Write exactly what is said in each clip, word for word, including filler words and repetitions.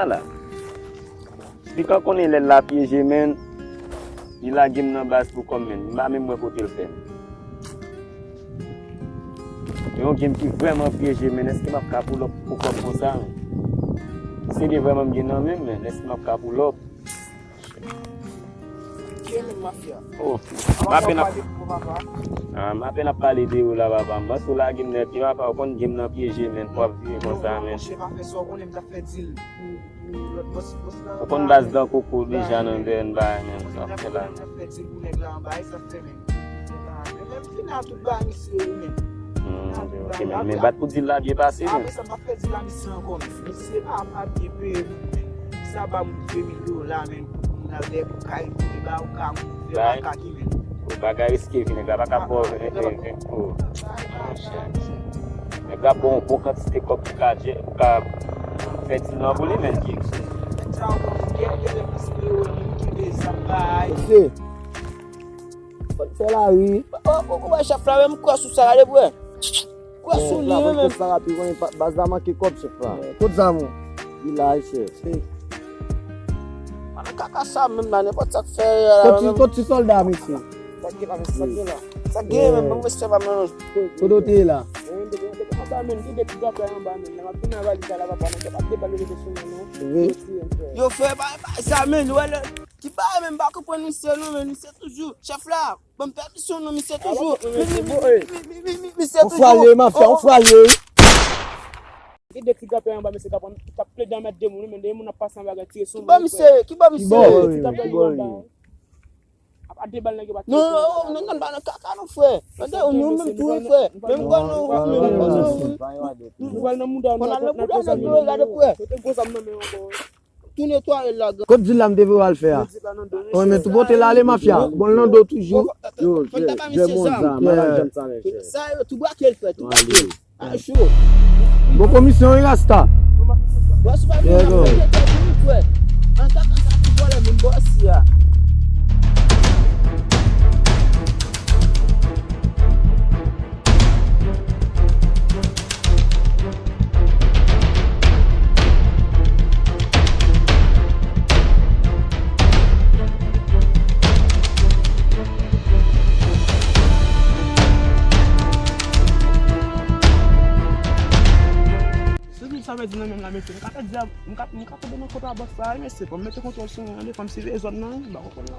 la. Pikan konnen lè l la pyeje, men, li lage m nan baz pou kò m, men. M pa menm wè kote l fè. Yon game ki vrèman pyeje, men. Èske m ap ka pull up pou kò m konsa, men? Se de vrèman m gen nan men m, men. Èske m ap ka pull up? Oh, m apèn ap, ah, m apèn ap pale de ou la, papa. M panse w lage m nan pye, papa, ou konn game nan pyeje, men. W ap vire konsa, men. Ou konn baz dan koko deja nan dèyè n bagay, men, sa fè la. Hmm, ok, ok, men, men bat pou dil la byen pase, men. Ou bagay riske, vi nèg la pa ka ba w ven, ven, ven, oh. Nèg la ba w bon kantite kòb pou ka dje-, pou ka fè dil nan pou li menm. Mesye. Fò n fè la wi. Oh, oh, oh, chèf la, menm kwè sou sa, gade pou wè. Kwè sou li, menm. Baz la manke kòb, chèf la. Kot zam ou? Li la, chèf. Mwen nan kaka sa menm la, nenpòt sa k fè. Kot ti, kot ti sòlda, mesye? Sa k gen la, mesye, sa k gen la? Sa k gen menm, ban m respè pa menm. Kote w te ye la? Anba menm, gen de ti gratay anba menm. Lè m ap vin nan valiz la, papa, nèg yo pa t debale rete sou mwen, non. Yo fè pa, pa sa menm, wè lè, ki pa menm, pa konprann misye, non, men misye toujou, chèf la, ban m pèmisyon, non, misye toujou. Misye toujou. On fwale, mafya, on fwale. Gen de ti gratay anba, mesye, k ap, k ap plede anmède moun, men de moun ap pase anba, gad, tire sou moun, frè. Ki bò misye ye? Ki bò misye ye? Ti gratay anba. Ap, ap de bal nèg yo pa tire. Non, non, non, non, pa nan kaka, non, frè. Tande, nou menm tou, wi, frè. Menm gwa nou, menm gwa nou. Nou pral nan mouda, nou pral nan mouda, nèg yo, gade, frè. Mete gwo zam nan men ankò. Tou netwaye l la, gran. Kot dil la m te voye w al fè a? Wi, men tou pote l ale, mafya. Bon, l nan do toujou. Yo, fò n ta ba misye zam. Sa yo, tou brake l, frè, tou brake l. A, cho. Bon komisyon, wi, Rasta. Bòs pa vin nan pwojè tèt moun, frè. An kaka sa tou vòlè moun bòs ya. Se tout sa mwen di nan menm la, mesye. M ka pèdi a, m ka, m ka tonbe nan kontra bòs la, mesye. Fò m mete kontwòl sou mwen, fò m siveye zòn nan, m pa konprann nan.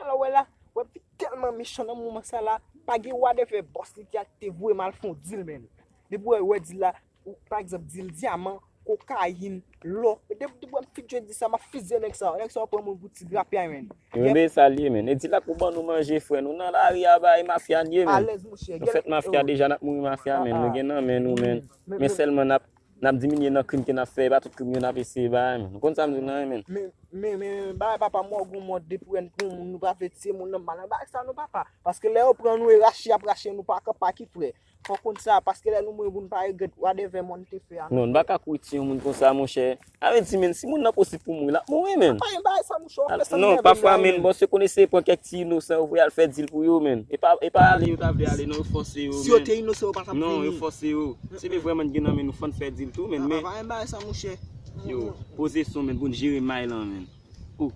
Alò, wè la, wè fi tèlman mechan nan moman sa la, pa gen whatever bòs li te, te voye m al fè yon deal, menn. Depi wè, wè deal la, ou, pa egzanp, deal dyaman, kokayin, lò. Depi, depi wè m fidye di sa, m ap fizye nèg sa yo. Nèg sa yo pran moun pou ti grapyay, menn. Yo, men sa l ye, menn. E deal la pou ban nou manje, frè. Nou nan lari a, bay mafya n ye, menn. Alèz, monchè. Nou fèt mafya deja, n ap mouri mafya, menn. Nou gen nan men nou, menn. Men sèlman n ap, n ap diminye nan krim ke n ap fè. E pa tout krim yo n ap eseye bay, menn. Nou konn sa m di w nan, menn. Men, men, men, bagay papa m wè gon mòd depi wè n pran moun, nou pa vle tiye moun nan mal. Bagay sa nou papa. Paske lè yo pran nou e rache, y ap rache nou pa, pa ki frè. Fò w konn sa, paske lè nou mouri pou n pa regrèt whatever mòn te fè a. Non, n pa ka kouri tiye yon moun konsa, monchè. A vle di, menn, si moun nan posib pou mouri, l ap mouri, menn. Pa gen bagay sa, monchè, w ap fè sa. Non, pafwa, menn, bon, se konn eseye pran kèk ti inosan, yo voye al fè deal pou yo, menn. E pa, e pa ale yo ta vle ale, non, yo fòse yo, menn. Si yo te inosan, yo pa t ap vini. Non, yo fòse yo. Se vre vrèman n gen nan men nou, fò n fè deal tou, menn, men. Pa gen bagay sa, monchè. Yo, poze son, menn, pou n jere may lan, menn. Oh.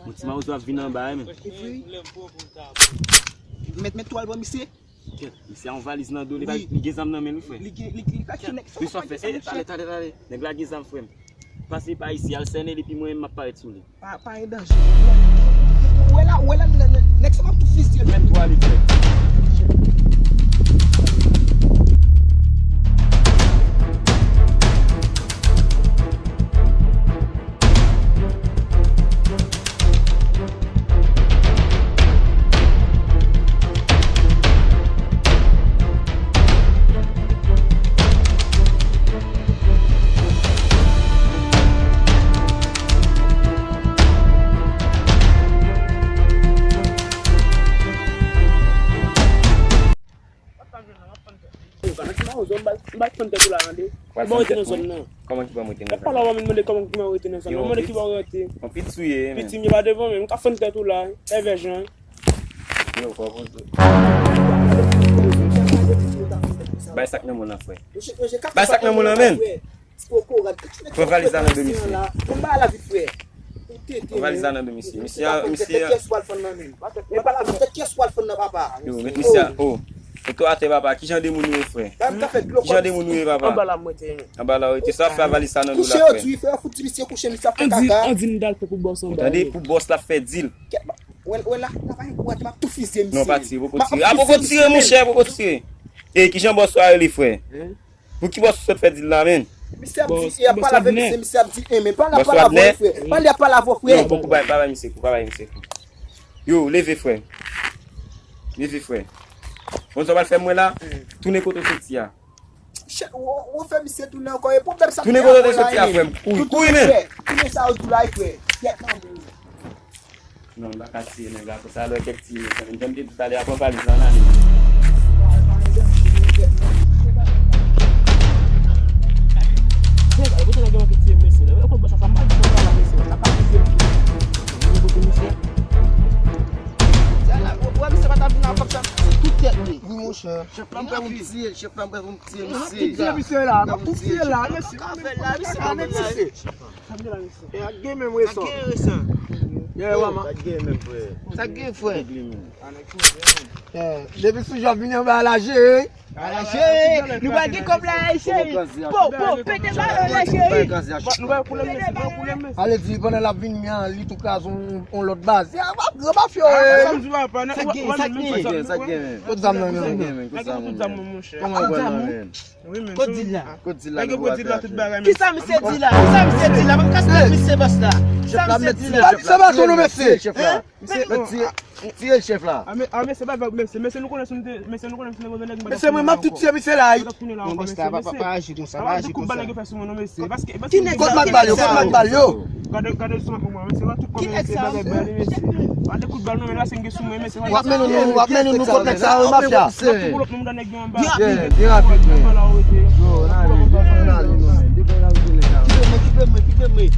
Yon ti mawozo ap vin anba, men. Epi, mèt, mèt twal ban misye. Kèt, misye a yon valiz nan do, li pa, li gen zam nan men l, wi, frè. Li gen, li, li pa ki nèg sa. Wi, sa fè. Eh, talè, talè, talè. Nèg la gen zam, frè m. Pase pa isi, al sènen li, epi mwen menm m ap parèt sou li. Pa, pa gen danje. Ou wè la, ou wè la, nèg, nèg, nèg sa m ap tou fizye l. Mèt twal li, frè. M pa t fann tèt ou la, tande. Kiban w rete nan zòn nan? Kòman kiban m rete nan zòn nan? Pale avè m, mande kòman kiban w rete nan zòn nan. Mande kiban w rete. Yon piti ou ye, men. Piti m, yo pa devan menm. M ka fann tèt ou la, èvè jan. Yo, fò poze. Bay sa k nan men w lan, frè. Bay sa k nan men w lan, men. Pran valiz la nan men misye. Pran valiz la nan men misye. Misye, misye. Yo, met misye a, oh. Foto atè, papa. Kijan de moun ou ye, frè? Kijan de moun ou ye, papa? Anba la, mwen te. Anba la, wi. Sa fè valiz sa nan do la, frè. Kouche yo di, frè, fout di misye kouche, misye ap fè kaka. Ann di, ann di m t al fè pou bòs anba. Tande, pou bòs la fè dil. Wè, wè la, la pa gen kouraj, m ap tou fizye misye. Non, pa tire, poko tire. A, poko tire, monchè, poko tire. E, kijan bòs la rele, frè? Pou ki bòs ou sot fè dil la, menm? Misye ap di, e ap pale avè misye, misye ap di, e, men pale, pale avè w, frè. Pale, pale avè w, frè. Non, poko bay, pa bay misye kou, pa bay misye kou. Yo, leve, frè. Leve, frè. Bon, sa w pral fè mwen la, tounen kote w soti a. Chè, ou, ou fè misye tounen ankò, e pwoblèm sa. Tounen kote w soti a, frè m. Kouri, kouri, men. Tounen sa yo di w la, frè. Kèt nan men. Non, m pa ka tiye nèg la konsa, lè kèk tiye nèg sa, menm jan m te di talè a, pran valiz la, n ale. Wè, misye pa ta vin ak kòb sa, tout tèt li. Wi, monchè. Chèf la, m prè pou m tiye l, chèf la, m prè pou m tiye misye. M ap tou tiye misye la, m ap tou tiye l la, mesye. Sa k gen menm resan? Sa k gen resan? Yeah, wama. Sa k gen menm, frè? Sa k gen, frè? Depi sou jan vini anba la jere. Ala cheri, nou pral gen kòb la, cheri. Po, po, pete ba yo la, cheri. Ale di pandan l ap vini an, li tou kraze yon, yon lòt baz. Se a, w ap gran mafya, wi. Sa k gen, sa k gen? Sa k gen, sa k gen, men? Kot zam nan, men? Sa k gen, men? Kot zam nan, men? Kòman w pran nan, men? Kot dil la? Kot dil la, men? Kisa misye di la? Kisa misye di la? Ban m kase tèt misye bòs la. Kisa misye di la? Sa baton nou, mesye. Chèf la. Tire l, chèf la. A, mesye, pa vag, mesye. Mesye, nou konnen si nou te, mesye, nou konnen si nou te nèg. Mesye, mwen, m ap tou tiye misye la, wi. Non, bòs la, pa, pa, pa aji konsa, pa aji konsa. Ki nèg sa? Kot mak bal yo, kot mak bal yo? Gade, gade sou mwen, mesye, tout kòb mesye, bagay bal, mesye. Gade kout bal, non, men la, se gen sou mwen, mesye. W ap mennen nou, w ap mennen nou kot nèg sa yo, mafya. Byen rapid, men. Yo, n ale, n ale, non, men. Depi n al konnen la. Kipe mwen, kipe mwen, kipe mwen.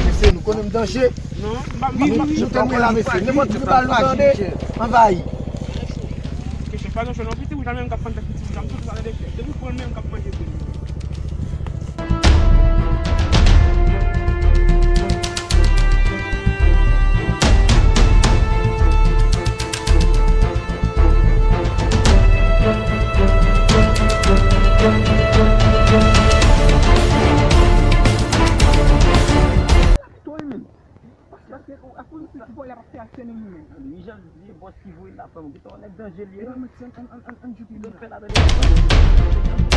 Mesye, nou konnen m danje. Nou tande la, mesye. Nenpòt ki bal nou tande, anvayi. Ke chèf pa nan chò non, piti wouj la menm k ap fann tèt piti wouj la, m tout sa tande chèf. Depi pran l menm k ap manje vre. Paske, paske, a, pou misye ki vòlè ap fè aksyon nan mwen. Li jan di bòs ki voye l la, frè m, ou gentan wè nèg danje li ye. An, an, an, an, an, an, an, an, an, an, an, an, an, an, an,